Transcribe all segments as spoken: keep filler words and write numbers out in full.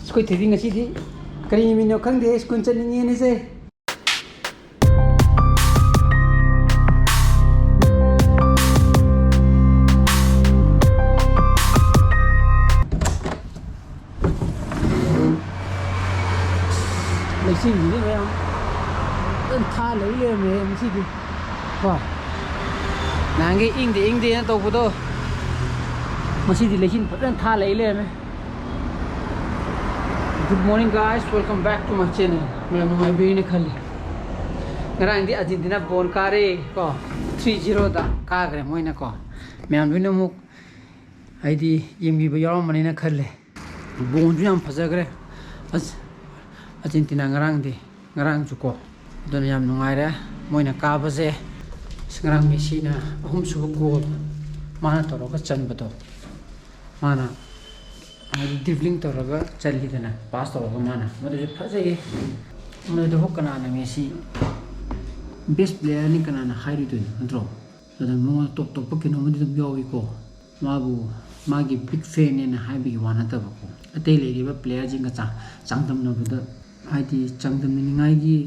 ꯑꯩꯈꯣꯏ ꯊꯣꯏꯕꯤ ꯉꯁꯤꯗꯤ ꯀꯔꯤ ꯅꯨꯃꯤꯠꯅꯣ ꯈꯪꯗꯦ, ꯁ꯭ꯀꯨꯜ ꯆꯠꯅꯤꯡꯉꯦꯅ ꯆꯦ꯫ ꯂꯩꯆꯤꯟꯁꯤꯗꯤ ꯃꯌꯥꯝ ꯐꯖꯅ ꯊꯥ ꯂꯩ ꯂꯩꯔꯝꯃꯦ ꯉꯁꯤꯗꯤ꯫ ꯀꯣ, ꯅꯍꯥꯟꯒꯩ ꯏꯪꯗꯦ ꯏꯪꯗꯦꯅ ꯇꯧꯕꯗꯣ, ꯉꯁꯤꯗꯤ ꯂꯩꯆꯤꯟ ꯐꯖꯅ ꯊꯥ ꯂꯩ ꯂꯩꯔꯝꯃꯦ꯫ Good morning guys, welcome back to my channel. ꯃꯌꯥꯝ ꯅꯨꯡꯉꯥꯏꯕꯤꯔꯤꯅ ꯈꯜꯂꯤ꯫ ꯉꯔꯥꯡꯗꯤ ꯑꯥꯔꯖꯦꯟꯇꯤꯅꯥ ꯕꯣꯜ ꯀꯥꯔꯦ ꯀꯣ, ꯊ꯭ꯔꯤ ꯖꯤꯔꯣꯗ ꯀꯥꯈ꯭ꯔꯦ ꯃꯣꯏꯅ ꯀꯣ꯫ ꯃꯌꯥꯝ ꯂꯣꯏꯅꯃꯛ ꯍꯥꯏꯗꯤ ꯌꯦꯡꯕꯤꯕ ꯌꯥꯎꯔꯝꯃꯅꯤꯅ ꯈꯜꯂꯦ꯫ ꯕꯣꯜꯁꯨ ꯌꯥꯝ ꯐꯖꯈ꯭ꯔꯦ꯫ ꯑꯁ, ꯑꯥꯔꯖꯦꯟꯇꯤꯅꯥ ꯉꯔꯥꯡꯗꯤ, ꯉꯔꯥꯡꯁꯨ ꯀꯣ꯫ ꯑꯗꯨꯅ ꯌꯥꯝ ꯅꯨꯡꯉꯥꯏꯔꯦ ꯃꯣꯏꯅ ꯀꯥꯕꯁꯦ꯫ ꯑꯁ, ꯉꯔꯥꯡ ꯃꯦꯁꯤꯅ ꯑꯍꯨꯝꯁꯨꯕ ꯒꯣꯜ ꯃꯥꯅ ꯇꯧꯔꯒ ꯆꯟꯕꯗꯣ, ꯃꯥꯅ ꯍꯥꯏꯗꯤ ꯗ꯭ꯔꯤꯕ꯭ꯂꯤꯡ ꯇꯧꯔꯒ ꯆꯜꯂꯤꯗꯅ, ꯄꯥꯁ ꯇꯧꯔꯒ ꯃꯥꯅ, ꯃꯗꯨꯁꯨ ꯐꯖꯩꯌꯦ꯫ ꯃꯗꯨꯗꯕꯨ ꯀꯅꯥꯅ ꯃꯦꯁꯤ ꯕꯦꯁ ꯄ꯭ꯂꯦꯌꯔꯅꯤ ꯀꯅꯥꯅ ꯍꯥꯏꯔꯨꯗꯣꯏꯅꯣ, ꯅꯠꯇ꯭ꯔꯣ? ꯑꯗꯨꯅ ꯃꯉꯣꯟꯗ ꯇꯣꯞ ꯇꯣꯞꯄ ꯀꯩꯅꯣꯝꯃꯗꯤ ꯑꯗꯨꯝ ꯌꯥꯎꯏꯀꯣ꯫ ꯃꯥꯕꯨ ꯃꯥꯒꯤ ꯕꯤꯛ ꯐꯦꯟꯅꯦꯅ ꯍꯥꯏꯕꯒꯤ ꯋꯥ ꯅꯠꯇꯕꯀꯣ, ꯑꯇꯩ ꯂꯩꯔꯤꯕ ꯄ꯭ꯂꯦꯌꯔꯁꯤꯡꯒ ꯆꯥ-, ꯆꯥꯡꯗꯝꯅꯕꯗ, ꯍꯥꯏꯗꯤ ꯆꯥꯡꯗꯝꯅꯅꯤꯡꯉꯥꯏꯒꯤ,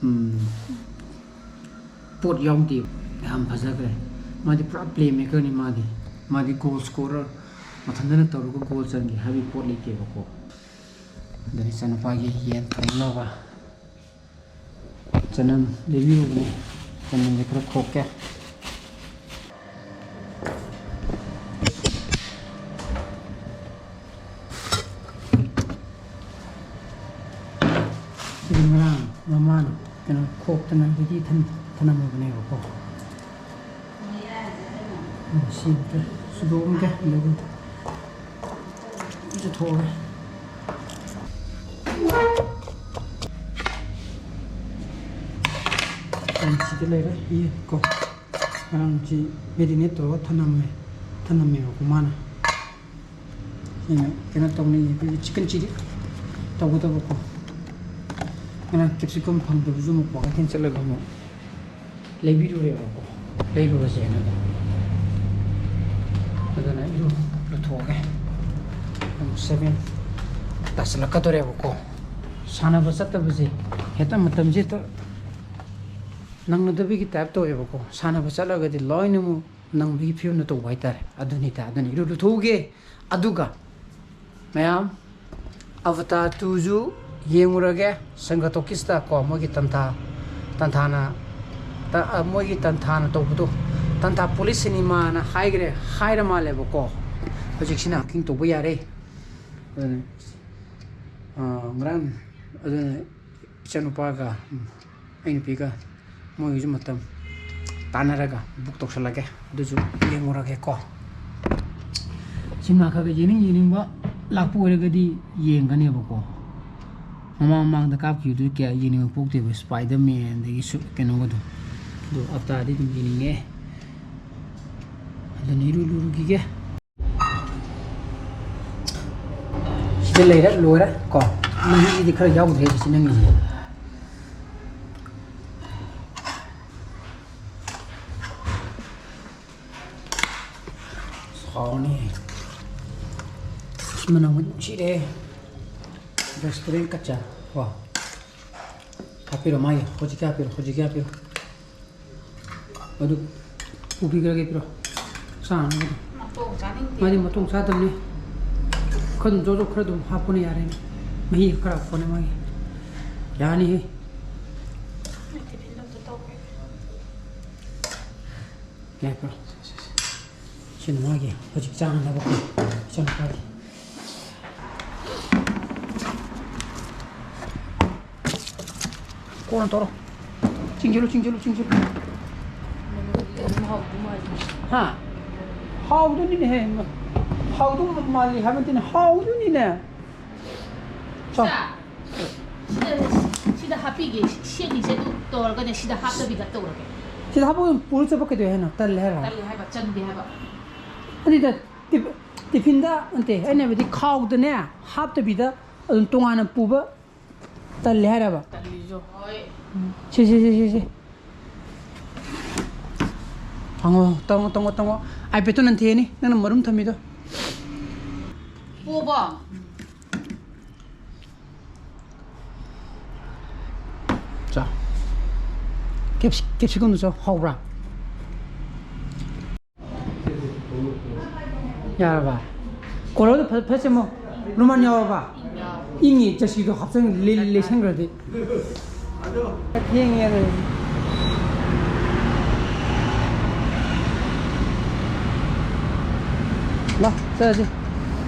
ꯎꯝ, ꯄꯣꯠ ꯌꯥꯎꯗꯦ꯫ ꯌꯥꯝ ꯐꯖꯈ꯭ꯔꯦ꯫ ꯃꯥꯗꯤ ꯄꯨꯔꯥ ꯄ꯭ꯂꯦ ꯃꯦꯀꯔꯅꯤ꯫ ꯃꯥꯗꯤ, ꯃꯥꯗꯤ ꯒꯣꯜ ꯁ꯭ꯀꯣꯔꯔ, ꯃꯊꯟꯇꯅ ꯇꯧꯔꯒ ꯒꯣꯜ ꯆꯟꯒꯦ ꯍꯥꯏꯕꯒꯤ ꯄꯣꯠ ꯂꯩꯇꯦꯕꯀꯣ꯫ ꯑꯗꯨꯅ ꯏꯆꯥꯅꯨꯄꯥꯒꯤ ꯌꯦꯟ ꯊꯣꯡꯅꯕ ꯆꯅꯝ ꯂꯩꯕꯤꯔꯨꯕꯅꯦ꯫ ꯆꯅꯝꯁꯦ ꯈꯔ ꯈꯣꯛꯀꯦ꯫ ꯁꯤꯗꯤ ꯉꯔꯥꯡ ꯃꯃꯥꯅ ꯀꯩꯅꯣ ꯈꯣꯛꯇꯅ ready ꯊꯝ-, ꯊꯅꯝꯃꯕꯅꯦꯕꯀꯣ꯫ ꯎꯝ, ꯁꯤ ꯑꯝꯇ ꯁꯨꯗꯣꯛꯑꯝꯒꯦ, ꯑꯗꯨꯒ ꯆꯨꯊꯣꯛꯑꯒꯦ꯫ ꯁꯤꯗ ꯂꯩꯔꯦ, ꯌꯦ ꯀꯣ꯫ ꯉꯔꯥꯡꯁꯤ marinate ꯇꯧꯔꯒ ꯊꯅꯝꯃꯦ, ꯊꯅꯝꯃꯦꯕꯀꯣ ꯃꯥꯅ꯫ ꯁꯤꯅ ꯀꯩꯅꯣ ꯇꯧꯅꯤꯡꯉꯤ, ꯑꯩꯈꯣꯏꯒꯤ chicken chilli ꯇꯧꯒꯗꯕꯀꯣ꯫ ꯉꯔꯥꯡ capsicum ꯐꯪꯗꯕꯁꯨ ꯑꯃꯨꯛ ꯀꯩꯊꯦꯜ ꯆꯠꯂꯒ ꯑꯃꯨꯛ ꯂꯩꯕꯤꯔꯨꯔꯦꯕꯀꯣ, ꯂꯩꯔꯨꯔꯁꯦꯅ ꯑꯗꯨꯝ꯫ ꯑꯗꯨꯅ ꯏꯔꯨ ꯂꯨꯊꯣꯛꯑꯒꯦ꯫ ꯄꯨꯡ seven, ꯇꯥꯁꯤꯜꯂꯛꯀꯗꯧꯔꯦꯕꯀꯣ꯫ ꯁꯥꯟꯅꯕ ꯆꯠꯇꯕꯁꯦ ꯍꯦꯛꯇ ꯃꯇꯝꯁꯦ ꯍꯦꯛꯇ ꯅꯪꯅꯗꯕꯒꯤ ꯇꯥꯏꯞ ꯇꯧꯋꯦꯕꯀꯣ꯫ ꯁꯥꯟꯅꯕ ꯆꯠꯂꯒꯗꯤ ꯂꯣꯏꯅꯃꯛ ꯅꯪꯕꯒꯤ ꯐꯤꯕꯝꯗ ꯇꯧꯕ ꯍꯥꯏꯇꯥꯔꯦ꯫ ꯑꯗꯨꯅꯤꯗ, ꯑꯗꯨꯅ ꯏꯔꯨ ꯂꯨꯊꯣꯛꯎꯒꯦ꯫ ꯑꯗꯨꯒ ꯃꯌꯥꯝ, ꯑꯕꯇꯥꯔ ꯇꯨꯁꯨ ꯌꯦꯡꯉꯨꯔꯒꯦ ꯁꯪꯒ ꯇꯣꯀꯤꯁꯇ ꯀꯣ, ꯃꯣꯏꯒꯤ ꯇꯟꯊꯥ, ꯇꯟꯊꯥꯅ, ꯇ-, ꯑ, ꯃꯣꯏꯒꯤ ꯇꯟꯊꯥꯅ ꯇꯧꯕꯗꯣ, ꯇꯟꯊꯥ ꯄꯨꯂꯤꯁ ꯁꯤꯅꯦꯃꯥꯅ ꯍꯥꯏꯈ꯭ꯔꯦ, ꯍꯥꯏꯔ ꯃꯥꯜꯂꯦꯕꯀꯣ꯫ ꯍꯧꯖꯤꯛꯁꯤꯅ ꯕꯨꯀꯤꯡ ꯇꯧꯕ ꯌꯥꯔꯦ꯫ ꯑꯗꯨꯅ, ꯑ, ꯉꯔꯥꯡ, ꯑꯗꯨꯅ ꯏꯆꯥꯅꯨꯄꯥꯒ, ꯎꯝ, ꯑꯩ ꯅꯨꯄꯤꯒ ꯃꯣꯏꯒꯤꯁꯨ ꯃꯇꯝ ꯇꯥꯟꯅꯔꯒ ꯕꯨꯛ ꯇꯧꯁꯜꯂꯒꯦ, ꯑꯗꯨꯁꯨ ꯌꯦꯡꯉꯨꯔꯒꯦꯀꯣ꯫ ꯁꯤꯅꯦꯃꯥ ꯈꯔ ꯈꯔ ꯌꯦꯡꯅꯤꯡ ꯌꯦꯡꯅꯤꯡꯕ ꯂꯥꯛꯄ ꯑꯣꯏꯔꯒꯗꯤ ꯌꯦꯡꯒꯅꯦꯕꯀꯣ꯫ ꯃꯃꯥꯡ ꯃꯃꯥꯡꯗ ꯀꯥꯞꯈꯤꯕꯗꯨꯗꯤ ꯀꯌꯥ ꯌꯦꯡꯅꯤꯡꯕ ꯄꯣꯛꯇꯦꯕ, ꯁ꯭ꯄꯥꯏꯗꯔꯃꯦꯟ ꯑꯗꯒꯤ ꯁꯨ-, ꯀꯩꯅꯣꯒꯗꯣ꯫ ꯑꯗꯣ ꯑꯞꯇꯥꯗꯤ ꯑꯗꯨꯝ ꯌꯦꯡꯅꯤꯡꯉꯦ꯫ ꯑꯗꯨꯅ ꯏꯔꯨ ꯂꯨꯔꯨꯈꯤꯒꯦ꯫ ꯁꯤꯗ ꯂꯩꯔꯦ, ꯂꯣꯏꯔꯦ ꯀꯣ꯫ ꯃꯍꯤꯁꯤꯗꯤ ꯈꯔ ꯌꯥꯎꯗ꯭ꯔꯦ ꯁꯤ ꯅꯪꯒꯤꯁꯦ꯫ ꯍꯥꯎꯅꯤ꯫ ꯑꯁ, ꯃꯅꯝ ꯅꯨꯡꯁꯤꯔꯦ꯫ ꯔꯦꯁꯇꯨꯔꯦꯟ ꯀꯠꯆꯥ ꯀꯣ꯫ ꯍꯥꯞꯄꯤꯔꯣ ꯃꯥꯒꯤ, ꯍꯧꯖꯤꯛꯀꯤ ꯍꯥꯞꯄꯤꯔꯣ, ꯍꯧꯖꯤꯛꯀꯤ ꯍꯥꯞꯄꯤꯔꯣ꯫ ꯑꯗꯨ ꯄꯨꯕꯤꯈ꯭ꯔꯒꯦ, ꯄꯤꯔꯣ꯫ ꯆꯥꯅꯕꯗꯣ꯫ ꯃꯇꯣꯡ ꯆꯥꯅꯤꯡꯗꯦ꯫ ꯃꯥꯗꯤ ꯃꯇꯣꯡ ꯆꯥꯗꯕꯅꯤ꯫ ꯈꯔ ꯑꯗꯨꯝ ꯖꯣ ꯖꯣ ꯈꯔ ꯑꯗꯨꯝ ꯍꯥꯞꯄꯅ ꯌꯥꯔꯦꯅꯦ꯫ ꯃꯍꯤ ꯈꯔ ꯍꯥꯞꯄꯅꯦ ꯃꯥꯒꯤ꯫ ꯌꯥꯅꯤꯍꯦ꯫ ꯑꯩ ꯇꯤꯐꯤꯟꯗꯣ ꯑꯝꯇ ꯇꯧꯒꯦ꯫ ꯌꯥꯏ, ꯄꯤꯔꯣ꯫ ꯁꯤꯅ ꯃꯥꯒꯤ ꯍꯧꯖꯤꯛ ꯆꯥꯅꯅꯕ ꯏꯆꯥꯅꯨꯄꯥꯒꯤ꯫ ꯀꯣꯟꯅ ꯇꯧꯔꯣ꯫ ꯆꯤꯡꯁꯤꯜꯂꯨ, ꯆꯤꯡꯁꯤꯜꯂꯨ, ꯆꯤꯡꯁꯤꯜꯂꯨ꯫ ꯍꯥ? ꯍꯥꯎꯗꯨꯅꯤꯅꯦꯍꯦ꯫ ꯍꯥꯎꯗꯨ ꯃꯥꯜꯂꯤ ꯍꯥꯏꯕ ꯅꯠꯇꯦꯅꯦ, ꯍꯥꯎꯗꯨꯅꯤꯅꯦ꯫ ꯆꯥꯎ꯫ ꯁꯤꯗ, ꯁꯤꯗ ꯍꯥꯞꯄꯤꯒꯦ꯫ ꯁꯦꯠꯂꯤꯁꯦ ꯑꯗꯨ ꯇꯧꯔꯒꯅꯦ, ꯁꯤꯗ ꯍꯥꯞꯇꯕꯤꯗ ꯇꯧꯔꯒꯦ꯫ ꯁꯤꯗ ꯍꯥꯞꯄꯒ ꯄꯨꯔ ꯆꯠꯄ ꯀꯩꯗꯧꯋꯦ ꯍꯥꯏꯅꯣ? ꯇꯜꯂꯦ ꯍꯥꯏꯔꯣ? ꯇꯜꯂꯦ ꯍꯥꯏꯕ, ꯆꯟꯗꯦ ꯍꯥꯏꯕ꯫ ꯑꯗꯨꯗ ꯇꯤꯐ-, ꯇꯤꯐꯤꯟꯗ ꯅꯠꯇꯦ, ꯑꯩꯅ ꯍꯥꯏꯕꯗꯤ ꯈꯥꯎꯗꯅꯦ ꯍꯥꯞꯇꯕꯤꯗ ꯑꯗꯨꯝ ꯇꯣꯉꯥꯟꯅ ꯄꯨꯕ ꯇꯜꯂꯦ ꯍꯥꯏꯔꯕ? ꯇꯜꯂꯤꯁꯨ꯫ ꯍꯣꯏ꯫ ꯁꯤ, ꯁꯤ, ꯁꯤ, ꯁꯤ, ꯁꯤ꯫ ꯍꯪꯉꯣ, ꯇꯪꯉꯣ, ꯇꯪꯉꯣ, ꯇꯪꯉꯣ꯫ iPad ꯇꯣ ꯅꯟꯊꯦꯛꯑꯅꯤ, ꯅꯪꯅ ꯃꯔꯨꯝ ꯊꯝꯃꯤꯗꯣ꯫ ꯄꯣꯕꯣ꯫ ꯀꯦꯞꯁꯤꯀꯝꯗꯨꯁꯨ ꯍꯥꯎꯕ꯭ꯔꯥ? ꯌꯥꯔꯕ? ꯀꯣꯂꯔꯗꯣ ꯐꯖ ꯐꯖ ꯁꯦꯝꯃꯣ꯫ ꯔꯨꯃꯥꯟ ꯌꯥꯎꯔꯕ? ꯏꯪꯉꯤ, ꯖꯔꯁꯤꯗꯣ ꯍꯥꯞꯆꯟ ꯂꯩ- ꯂꯩꯁꯟꯈ꯭ꯔꯗꯤ꯫ ꯊꯦꯡꯉꯦ ꯑꯗꯨ꯫ ꯂꯥ, ꯆꯠꯂꯁꯤ꯫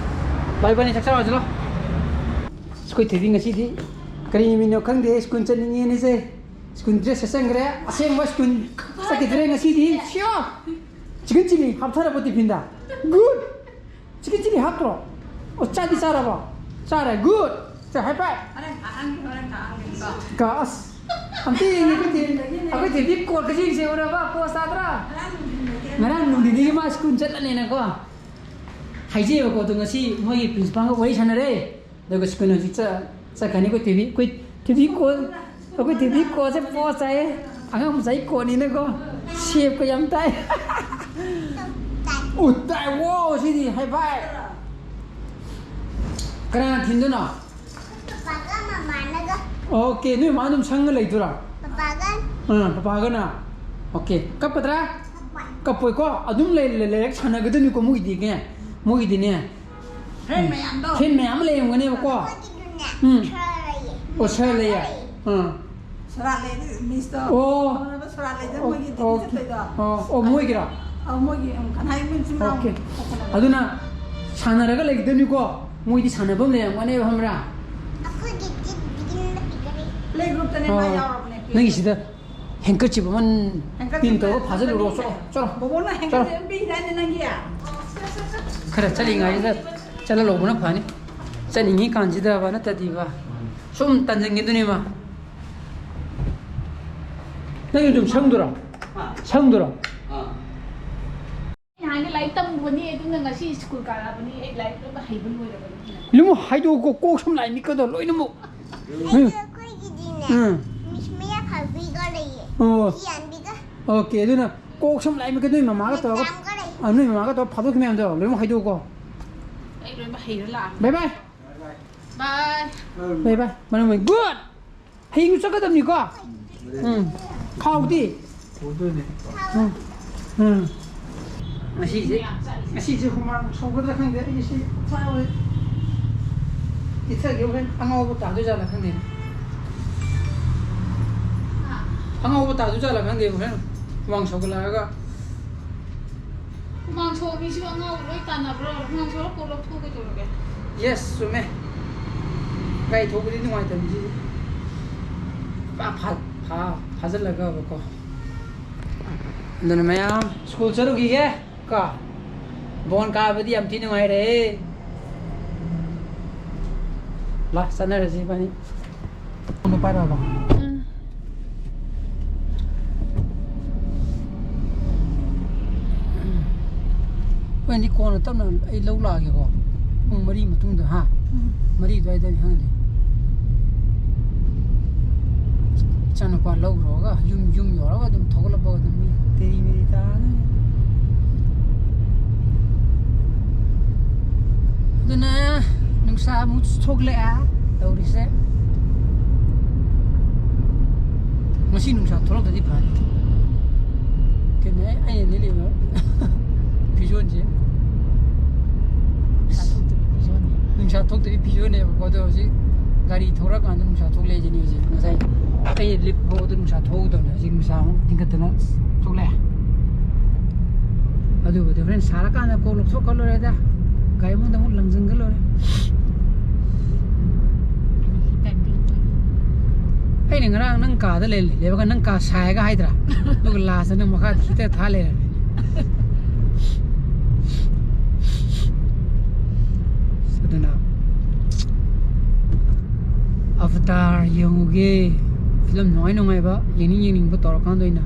ꯂꯥ, ꯏꯕꯥꯅꯤ ꯆꯥꯛ ꯆꯥꯔꯨꯔꯁꯤ, ꯂꯥ꯫ ꯑꯩꯈꯣꯏ ꯊꯣꯏꯕꯤ ꯉꯁꯤꯗꯤ ꯀꯔꯤ ꯅꯨꯃꯤꯠꯅꯣ ꯈꯪꯗꯦ, ꯁ꯭ꯀꯨꯜ ꯆꯠꯅꯤꯡꯉꯦꯅꯦꯁꯦ꯫ ꯁ꯭ꯀꯨꯜ ꯗ꯭ꯔꯦꯁ ꯁꯦꯠꯆꯟꯈ꯭ꯔꯦ꯫ ꯑꯁꯦꯡꯕ ꯁ꯭ꯀꯨꯜ ꯆꯠꯈꯤꯗ꯭ꯔꯦ ꯉꯁꯤꯗꯤ꯫ ꯁꯤꯌꯣ! ꯆꯤꯀꯟ ꯆꯤꯂꯤ ꯍꯥꯞꯊꯔꯕꯣ ꯇꯤꯐꯤꯟꯗ? ꯒꯨꯗ! ꯆꯤꯀꯟ ꯆꯤꯂꯤ ꯍꯥꯞꯇ꯭ꯔꯣ? ꯑꯣ, ꯆꯥꯗꯤ ꯆꯥꯔꯕꯣ? ꯆꯥꯔꯦ꯫ ꯒꯨꯗ! ꯁꯦ, ꯍꯥꯏ ꯐꯥꯏꯚ! ꯍꯣꯔꯦꯟ ꯈꯥꯛꯍꯟꯒꯦ, ꯍꯣꯔꯦꯟ ꯈꯥꯛꯍꯟꯒꯦꯀꯣ꯫ ꯀ-, ꯑꯁ! ꯑꯝꯇ ꯌꯦꯡꯒꯦ, ꯑꯩꯈꯣꯏ ꯊꯣꯏ-, ꯑꯩꯈꯣꯏ ꯊꯣꯏꯕꯤ ꯀꯣꯠꯀꯁꯤꯡꯁꯦ ꯎꯔꯕ? ꯄꯣꯁ ꯇꯥꯗ꯭ꯔꯥ? ꯉꯔꯥꯡ ꯅꯨꯡꯊꯤꯟꯗꯒꯤ ꯃꯥ ꯁ꯭ꯀꯨꯜ ꯆꯠꯂꯅꯦꯅꯀꯣ꯫ ꯍꯥꯏꯖꯩꯕꯀꯣ, ꯑꯗꯣ ꯉꯁꯤ ꯃꯣꯏꯒꯤ ꯄ꯭ꯔꯤꯟꯁꯤꯄꯥꯜꯒ ꯋꯥꯔꯤ ꯁꯥꯟꯅꯔꯦ꯫ ꯑꯗꯨꯒ ꯁ꯭ꯀꯨꯜ ꯍꯧꯖꯤꯛ ꯆ-, ꯆꯠꯈ꯭ꯔꯅꯤ꯫ ꯑꯩꯈꯣꯏ ꯊꯣꯏꯕꯤ, ꯑꯩꯈꯣꯏ ꯊꯣꯏꯕꯤ ꯀꯣꯠ, ꯑꯩꯈꯣꯏ ꯊꯣꯏꯕꯤ ꯀꯣꯠꯁꯦ ꯄꯣꯁ ꯇꯥꯏꯌꯦ꯫ ꯑꯉꯥꯡ ꯃꯆꯥꯒꯤ ꯀꯣꯠꯅꯤꯅꯀꯣ꯫ ꯁꯦꯞꯀ ꯌꯥꯝ ꯇꯥꯏ꯫ ꯎ, ꯇꯥꯏ꯫ ꯋꯥꯎ, ꯁꯤꯗꯤ ꯍꯥꯏ ꯐꯥꯏ꯫ ꯀꯅꯥꯅ ꯊꯤꯟꯗꯣꯏꯅꯣ? ꯄꯄꯥꯒ ꯃꯃꯥꯅꯒ꯫ ꯑꯣꯀꯦ, ꯅꯣꯏ ꯃꯥ ꯑꯗꯨꯝ ꯁꯪꯉ ꯂꯩꯗꯣꯏꯔꯥ? ꯄꯄꯥꯒ꯫ ꯑꯥ, ꯄꯄꯥꯒꯅ꯫ ꯑꯣꯀꯦ, ꯀꯞꯀꯗ꯭ꯔꯥ? ꯀꯞꯄꯣꯏ꯫ ꯀꯞꯄꯣꯏꯀꯣ, ꯑꯗꯨꯝ ꯂꯩ-, ꯂꯩ-, ꯂꯩꯔꯒ ꯁꯥꯟꯅꯒꯗꯣꯏꯅꯤꯀꯣ ꯃꯣꯏꯒꯤꯗꯤꯅꯦ꯫ ꯃꯣꯏꯒꯤꯗꯤꯅꯦ꯫ ꯐ꯭ꯔꯦꯟ ꯃꯌꯥꯝꯗꯣ꯫ ꯐ꯭ꯔꯦꯟ ꯃꯌꯥꯝ ꯑꯃ ꯂꯩꯔꯝꯒꯅꯦꯕꯀꯣ꯫ ꯃꯣꯏꯒꯤꯗꯤꯅꯦ, ꯎꯝ꯫ ꯁꯔ ꯂꯩꯌꯦ꯫ ꯑꯣ, ꯁꯔ ꯂꯩꯌꯦ꯫ ꯑꯥ꯫ ꯁꯣꯔꯥꯠ ꯂꯩ, ꯃꯤꯁꯇꯣ꯫ ꯑꯣ꯫ ꯈꯪꯅꯕ ꯁꯣꯔꯥꯠ ꯂꯩꯗꯅ ꯑꯣ, ꯃꯣꯏꯒꯤ ꯗꯦꯜꯂꯤ ꯑꯣꯀꯦ꯫ ꯆꯠꯄꯩꯗꯣ꯫ ꯑꯣ, ꯑꯣ, ꯃꯣꯏꯒꯤꯔꯣ? ꯑ, ꯃꯣꯏꯒꯤ, ꯎꯝ, ꯀꯅꯥꯏ ꯃꯣꯏ ꯃꯆꯤꯟ ꯃꯅꯥꯎ ꯑꯣꯀꯦ꯫ ꯈꯛꯇꯅꯦꯕ꯫ ꯑꯗꯨꯅ ꯁꯥꯟꯅꯔꯒ ꯂꯩꯒꯗꯣꯏꯅꯤꯀꯣ꯫ ꯃꯣꯏꯗꯤ ꯁꯥꯟꯅꯐꯝ ꯂꯩꯔꯝꯒꯅꯦꯕ, ꯈꯪꯕ꯭ꯔꯥ? ꯑꯩꯈꯣꯏꯒꯤ ꯆꯤꯞ ꯕꯤꯒꯤꯟꯅ ꯄꯤꯈꯔꯦ꯫ ꯄ꯭ꯂꯦ ꯒ꯭ꯔꯨꯞꯇꯅꯦ ꯃꯥ ꯑꯣ꯫ ꯌꯥꯎꯔꯕꯅꯦ, ꯄ꯭ꯂꯦ ꯅꯪꯒꯤꯁꯤꯗ ꯍꯦꯡꯀꯔꯆꯤꯞ ꯑꯃ ꯍꯦꯡꯀꯔꯆꯤꯞ ꯄꯤꯟ ꯇꯧꯔꯒ ꯐꯥꯖꯤꯜꯂꯨꯔꯣ꯫ ꯄꯤꯈꯔꯦ꯫ ꯆꯠꯂꯣ, ꯆꯠꯂꯣ꯫ ꯕꯣꯕꯣꯅ ꯆꯠꯂꯣ꯫ ꯍꯦꯡꯀꯔꯆꯤꯞ ꯑꯃ ꯄꯤꯈꯤꯗꯥꯏꯅꯦ ꯅꯪꯒꯤ? ꯈꯔ ꯆꯠꯂꯤꯉꯩꯁꯤꯗ ꯆꯠꯍꯜꯍꯧꯕꯅ ꯐꯅꯤ꯫ ꯆꯠꯂꯤꯉꯩ ꯀꯥꯟꯁꯤꯗꯕ ꯅꯠꯇꯗꯤꯕ꯫ ꯁꯨꯝ ꯇꯟꯖꯟꯈꯤꯗꯣꯏꯅꯦꯕ꯫ ꯅꯪꯒꯤ ꯑꯗꯨꯝ ꯁꯪꯗꯨꯔꯣ? ꯍꯥ? ꯁꯪꯗꯨꯔꯣ? ꯑꯥ꯫ ꯅꯍꯥꯟꯒꯩ ꯂꯥꯏꯔꯤꯛ ꯇꯝꯃꯨꯕꯅꯤ, ꯑꯗꯨꯅ ꯉꯁꯤ ꯁ꯭ꯀꯨꯜ ꯀꯥꯔꯛꯑꯕꯅꯤ, ꯑꯩ ꯂꯥꯏꯔꯤꯛ ꯂꯣꯏꯅ ꯍꯩꯕ ꯂꯣꯏꯔꯕꯅꯤ꯫ ꯂꯨꯝ ꯍꯥꯏꯗꯣꯛꯑꯣ, ꯀꯣꯛ ꯁꯨꯝ ꯂꯥꯏ ꯃꯤꯠꯀꯗꯣ ꯂꯣꯏꯅꯃꯛ꯫ ꯑꯩꯁꯨ ꯑꯩꯈꯣꯏꯒꯤꯗꯤꯅꯦ, ꯎꯝ꯫ ꯃꯤꯁ ꯃꯌꯥ ꯐꯥꯕꯤꯒ ꯂꯩꯌꯦ꯫ ꯑꯣ꯫ ꯐꯤ ꯌꯥꯟꯕꯤꯒ꯫ ꯑꯣꯀꯦ, ꯑꯗꯨꯅ ꯀꯣꯛ ꯁꯨꯝ ꯂꯥꯏ ꯃꯤꯠꯀ ꯅꯣꯏ ꯃꯃꯥꯒ ꯇꯧꯔꯒ, ꯃꯦꯗꯥꯝꯒ ꯂꯩꯌꯦ꯫ ꯑ, ꯅꯣꯏ ꯃꯃꯥꯒ ꯇꯧꯔꯒ ꯐꯥꯗꯣꯛꯈꯤ ꯃꯌꯥꯝꯗꯣ ꯂꯣꯏꯅꯃꯛ ꯍꯥꯏꯗꯣꯛꯑꯣꯀꯣ꯫ ꯑꯩ ꯂꯣꯏꯅꯃꯛ ꯍꯩꯔ ꯂꯥꯛꯑꯕꯅꯤ꯫ ꯕꯥꯏ ꯕꯥꯏ꯫ ꯕꯥꯏ꯫ ꯕꯥꯏ ꯕꯥꯏ꯫ ꯃꯅꯨꯡ ꯂꯩ꯫ ꯒꯨꯗ! ꯍꯌꯦꯡꯁꯨ ꯆꯠꯀꯗꯕꯅꯤꯀꯣ? ꯎꯝ꯫ ꯈꯥꯎꯗꯤ? ꯄꯨꯗꯣꯏꯅꯦ꯫ ꯎꯝ꯫ ꯎꯝ꯫ ꯉꯁꯤꯁꯦ, ꯉꯁꯤꯁꯦ ꯍꯨꯃꯥꯡ ꯁꯧꯒꯗ꯭ꯔꯥ ꯈꯪꯗꯦ꯫ ꯑꯩꯁꯦ ꯆꯥꯕ ꯆꯤꯊꯒꯦ꯫ ꯍꯣꯔꯦꯟ ꯑꯉꯥꯎꯕ ꯇꯥꯗꯣꯏ ꯖꯥꯠꯂꯥ ꯈꯪꯗꯦꯅꯦ꯫ ꯑꯉꯥꯎꯕ ꯇꯥꯗꯣꯏ ꯖꯥꯠꯂꯥ ꯈꯪꯗꯦ꯫ ꯍꯣꯔꯦꯟ ꯍꯨꯃꯥꯡ ꯁꯧꯒꯠꯂꯛꯑꯒ꯫ ꯍꯨꯃꯥꯡ ꯁꯧꯕ ꯃꯤꯁꯨ ꯑꯉꯥꯎꯕ ꯂꯣꯏ ꯇꯥꯟꯅꯕ꯭ꯔꯣ? ꯍꯨꯃꯥꯡ ꯁꯧꯔ ꯀꯣꯛ ꯂꯧꯊꯣꯛꯀꯗꯧꯔꯒꯦ꯫ Yes, ꯆꯨꯝꯃꯦ꯫ ꯒꯥꯔꯤ ꯊꯧꯕꯗꯤ ꯅꯨꯡꯉꯥꯏꯇꯕꯅꯤ ꯁꯤꯗꯤ꯫ ꯄꯨꯔꯥ ꯐꯥ-, ꯐꯥ-, ꯐꯥꯖꯤꯜꯂꯒꯕꯀꯣ꯫ ꯑꯗꯨꯅ ꯃꯌꯥꯝ ꯁ꯭ꯀꯨꯜ ꯆꯠꯂꯨꯈꯤꯒꯦ ꯀꯣ꯫ ꯕꯣꯟ ꯀꯥꯕꯗꯤ ꯌꯥꯝ ꯊꯤ ꯅꯨꯡꯉꯥꯏꯔꯦ꯫ ꯂꯥ, ꯆꯠꯅꯔꯁꯤ ꯏꯕꯥꯅꯤ꯫ ꯐꯣꯟꯗꯣ ꯄꯥꯏꯔꯛꯑꯕ? ꯎꯝ꯫ ꯍꯣꯔꯦꯟꯗꯤ ꯀꯣꯟꯅ ꯇꯞꯅ ꯑꯩ ꯂꯧ ꯂꯥꯛꯑꯒꯦꯀꯣ꯫ ꯄꯨꯡ ꯃꯔꯤ ꯃꯇꯨꯡꯗ, ꯍꯥ? ꯎꯝ꯫ ꯃꯔꯤ ꯑꯗꯨꯋꯥꯏꯗꯅꯤ ꯈꯪꯗꯦ꯫ ꯏꯆꯥꯅꯨꯄꯥ ꯂꯧꯔꯨꯔꯒ ꯌꯨꯝ, ꯌꯨꯝ ꯌꯧꯔꯒ ꯑꯗꯨꯝ ꯊꯧꯒꯠꯂꯛꯄ ꯑꯗꯨꯝ ꯃꯤ ꯇꯦꯔꯤ ꯃꯦꯔꯤ ꯇꯥꯗꯅ꯫ ꯑꯗꯨꯅ ꯅꯨꯡꯁꯥ ꯑꯃꯨꯛ ꯊꯣꯛꯂꯛꯑꯦ ꯇꯧꯔꯤꯁꯦ꯫ ꯉꯁꯤ ꯅꯨꯡꯁꯥ ꯊꯣꯛꯂꯛꯇꯗꯤ ꯐꯅꯤ꯫ ꯀꯩꯅꯣ, ꯑꯩ, ꯑꯩꯅ ꯂꯤꯠꯂꯤꯕ ꯐꯤꯖꯣꯜꯁꯦ꯫ ꯅꯨꯡꯁꯥ ꯊꯣꯛꯇꯕꯤ ꯐꯤꯖꯣꯜꯅꯦ꯫ ꯅꯨꯡꯁꯥ ꯊꯣꯛꯇꯕꯤ ꯐꯤꯖꯣꯜꯅꯦꯕꯀꯣ, ꯑꯗꯣ ꯍꯧꯖꯤꯛ ꯒꯥꯔꯤ ꯊꯧꯔꯛꯑꯀꯥꯟꯗ ꯅꯨꯡꯁꯥ ꯊꯣꯛꯂꯛꯑꯦ ꯁꯤꯅꯤ ꯍꯧꯖꯤꯛ꯫ ꯉꯁꯥꯏ ꯑꯩꯅ ꯂꯤꯠꯄ ꯐꯥꯎꯕꯗ ꯅꯨꯡꯁꯥ ꯊꯣꯛꯍꯧꯗꯕꯅꯦ, ꯍꯧꯖꯤꯛ ꯅꯨꯡꯁꯥ ꯑꯃꯨꯛ ꯊꯤꯡꯒꯠꯇꯅ ꯊꯣꯛꯂꯛꯑꯦ꯫ ꯑꯗꯨꯕꯨꯗꯤ ꯍꯣꯔꯦꯟ ꯁꯥꯔꯀꯥꯟꯗ ꯀꯣꯛ ꯂꯧꯊꯣꯛꯈ꯭ꯔ ꯂꯣꯏꯔꯦꯗ, ꯒꯥꯔꯤ ꯃꯅꯨꯡꯗ ꯑꯃꯨꯛ ꯂꯪꯁꯤꯟꯈ꯭ꯔ ꯂꯣꯏꯔꯦ꯫ ꯑꯩꯅ ꯉꯔꯥꯡ ꯅꯪ ꯀꯥꯗ ꯂꯩ, ꯂꯩꯕꯒ ꯅꯪ ꯀꯥ ꯁꯥꯏꯒ ꯍꯥꯏꯗ꯭ꯔꯥ? ꯑꯗꯨꯒ ꯂꯥꯁꯇ ꯅꯪ ꯃꯈꯥꯗ ꯍꯤꯇꯔ ꯊꯥ ꯂꯩꯔꯝꯃꯦ꯫ ꯑꯗꯨꯅ ꯑꯕꯇꯥꯔ ꯌꯦꯡꯉꯨꯒꯦ꯫ ꯐꯤꯂꯝ ꯅꯨꯡꯉꯥꯏ ꯅꯨꯡꯉꯥꯏꯕ, ꯌꯦꯡꯅꯤꯡ ꯌꯦꯡꯅꯤꯡꯕ ꯇꯧꯔꯀꯥꯟꯗ ꯑꯣꯏꯅ꯫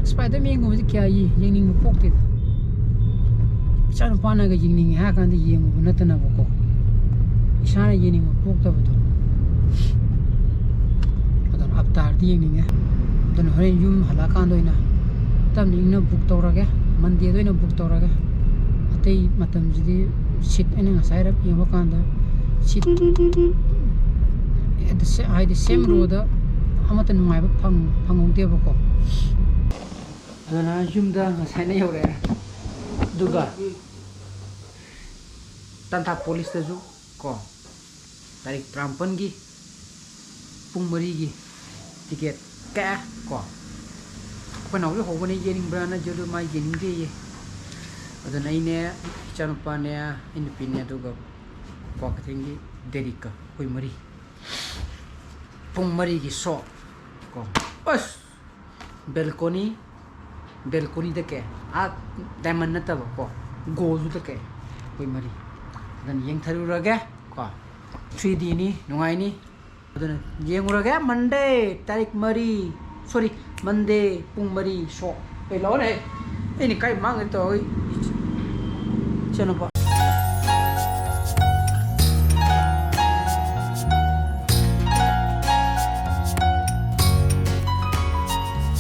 ꯁ꯭ꯄꯥꯏꯗꯔꯃꯦꯟꯒꯨꯝꯕꯁꯦ ꯀꯌꯥ ꯌꯦ-, ꯌꯦꯡꯅꯤꯡꯕ ꯄꯣꯛꯇꯦꯗ꯫ ꯏꯆꯥꯅꯨꯄꯥꯅꯒ ꯌꯦꯡꯅꯤꯡꯉꯦ ꯍꯥꯏꯔ ꯀꯥꯟꯗ ꯌꯦꯡꯉꯨꯕ ꯅꯠꯇꯅꯕꯀꯣ꯫ ꯏꯁꯥꯅ ꯌꯦꯡꯅꯤꯡꯕ ꯄꯣꯛꯇꯕꯗꯣ꯫ ꯑꯗꯨꯅ ꯑꯕꯇꯥꯔꯗꯤ ꯌꯦꯡꯅꯤꯡꯉꯦ꯫ ꯑꯗꯨꯅ ꯍꯣꯔꯦꯟ ꯌꯨꯝ ꯍꯜꯂꯛꯑꯀꯥꯟꯗ ꯑꯣꯏꯅ ꯇꯞꯅ ꯏꯪꯅ ꯕꯨꯛ ꯇꯧꯔꯒꯦ꯫ ꯃꯟꯗꯦꯗ ꯑꯣꯏꯅ ꯕꯨꯛ ꯇꯧꯔꯒꯦ꯫ ꯑꯇꯩ ꯃꯇꯝꯁꯤꯗꯤ ꯁꯤꯠ ꯑꯩꯅ ꯉꯁꯥꯏ ꯍꯥꯏꯔꯞ ꯌꯦꯡꯕ ꯀꯥꯟꯗ ꯁꯤꯠ at the sa-, ꯍꯥꯏꯗꯤ same row ꯗ ꯑꯃꯠꯇ ꯅꯨꯡꯉꯥꯏꯕ ꯐꯪ ꯐꯪꯍꯧꯗꯦꯕꯀꯣ꯫ ꯑꯗꯨꯅ ꯌꯨꯝꯗ ꯉꯁꯥꯏꯅ ꯌꯧꯔꯛꯑꯦ꯫ ꯑꯗꯨꯒ ꯇꯥꯟꯊꯥ ꯄꯨꯂꯤꯁꯇꯁꯨ ꯀꯣ, ꯇꯥꯔꯤꯛ ꯇꯔꯥꯃꯥꯄꯟꯒꯤ ꯄꯨꯡ ꯃꯔꯤꯒꯤ ꯇꯤꯀꯦꯠ ꯀꯛꯑꯦ ꯀꯣ꯫ ꯑꯩꯈꯣꯏ ꯅꯥꯎꯁꯨ ꯍꯧꯕꯅꯦ ꯌꯦꯡꯅꯤꯡꯕ꯭ꯔꯥꯅ, ꯑꯗꯨ ꯃꯥ ꯌꯦꯡꯅꯤꯡꯗꯦꯌꯦ꯫ ꯑꯗꯨꯅ ꯑꯩꯅꯦ, ꯏꯆꯥꯅꯨꯄꯥꯅꯦ, ꯑꯩ ꯅꯨꯄꯤꯅꯦ, ꯑꯗꯨꯒ ꯀ꯭ꯋꯥꯀꯩꯊꯦꯜꯒꯤ ꯗꯦꯔꯤꯛꯀ ꯑꯩꯈꯣꯏ ꯃꯔꯤ꯫ ꯄꯨꯡ ꯃꯔꯤꯒꯤ ꯁꯣ ꯀꯣ꯫ ꯑꯁ! ꯕꯦꯜꯀꯣꯅꯤ, ꯕꯦꯜꯀꯣꯅꯤꯗ ꯀꯛꯑꯦ꯫ ꯑꯥ ꯗꯥꯏꯃꯟ ꯅꯠꯇꯕ ꯀꯣ, ꯒꯣꯜꯗꯨꯗ ꯀꯛꯑꯦ ꯑꯩꯈꯣꯏ ꯃꯔꯤ꯫ ꯑꯗꯨꯅ ꯌꯦꯡꯊꯔꯨꯔꯒꯦ ꯀꯣ꯫ ꯊ꯭ꯔꯤ ꯗꯤꯅꯤ, ꯅꯨꯡꯉꯥꯏꯅꯤ꯫ ꯑꯗꯨꯅ ꯌꯦꯡꯉꯨꯔꯒꯦ꯫ ꯃꯟꯗꯦ ꯇꯥꯔꯤꯛ ꯃꯔꯤ, ꯁꯣꯔꯤ, ꯃꯟꯗꯦ ꯄꯨꯡ ꯃꯔꯤ ꯁꯣ꯫ ꯑꯩ ꯂꯥꯛꯑꯣꯅꯦ꯫ ꯑꯩꯅ ꯀꯥꯏ ꯃꯥꯡꯒꯦ ꯇꯧꯔꯤ? ꯏꯆꯟꯅꯨꯄꯥ꯫